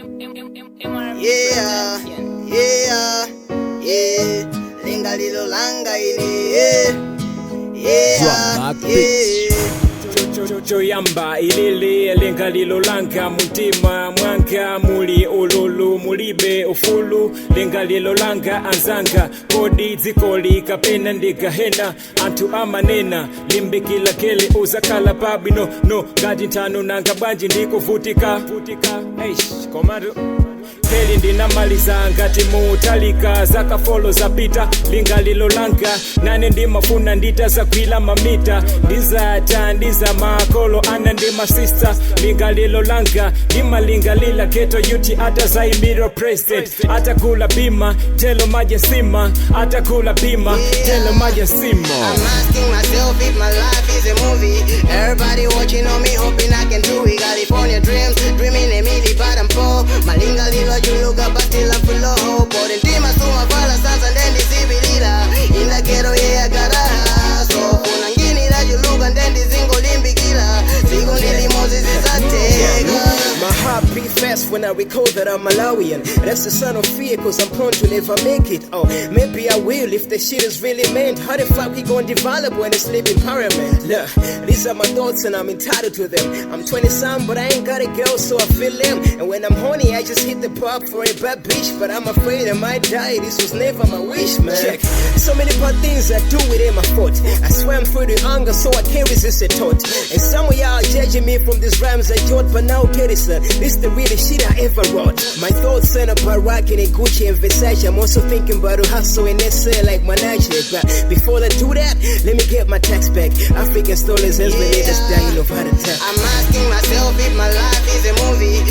Yeah. Lingalilo langa ine, yeah, Drama Beats. yeah. Choyamba ilili lingalilo langa, mutima mwanga muli ululu, mulibe ufulu. Lingalilo langa anzanga, kodi dzikoli kapena ndigahena? Anthu amanena limbikila kele uzakhala pabwino no ngati nthano, nanga bwanji ndikuvutika? Eish, komatu keli ndinamaliza ngati mutalika zakafolo zapita. Lingalilo langa nane ndimafuna nditazagwila mamita, ndizata ndiza makolo ana ndi masista. Lingalilo langa ndimalingalila ghetto youth atazayimira president, atakula bima telo maje nsima, atakula bima telo maje nsima. I'm asking myself if my life is a movie. Everybody watching on me, hoping I can do it. California dreams, dreaming a milli, but I'm poor. Malingalilo chuluka, but still I'm full of hope. But in suma vala sansa, then ndisibilila. In the ghetto, yeah, I got a hustle. Funa ngini la chuluka, then ndizingolimbikila. Siku ndilimozi zizateka. My heart beat fast when I recall that I'm Malawian. That's the sign of fear, 'cause I'm prone to never make it. Oh, maybe I will if the shit is really meant. How the fuck we gonna develop when it's living parliament? Look, these are my thoughts and I'm entitled to them. I'm 20 some, but I ain't got a girl, so I feel them. And when I'm horny, I just hit the pub for a bad bitch. But I'm afraid I might die. This was never my wish, man. Check. So many bad things I do within my foot. I swam through the anger, so I can't resist a thought. And some of y'all judging me from these rhymes I jot, but now get it, son. This the realest shit I ever wrote. My thoughts center about rocking in Gucci and Versace. I'm also thinking about to hustle in SA like Manaje. But before I do that, let me get my tax back. African stories as we leaders dying of heart attack. I'm asking myself if my life is a movie.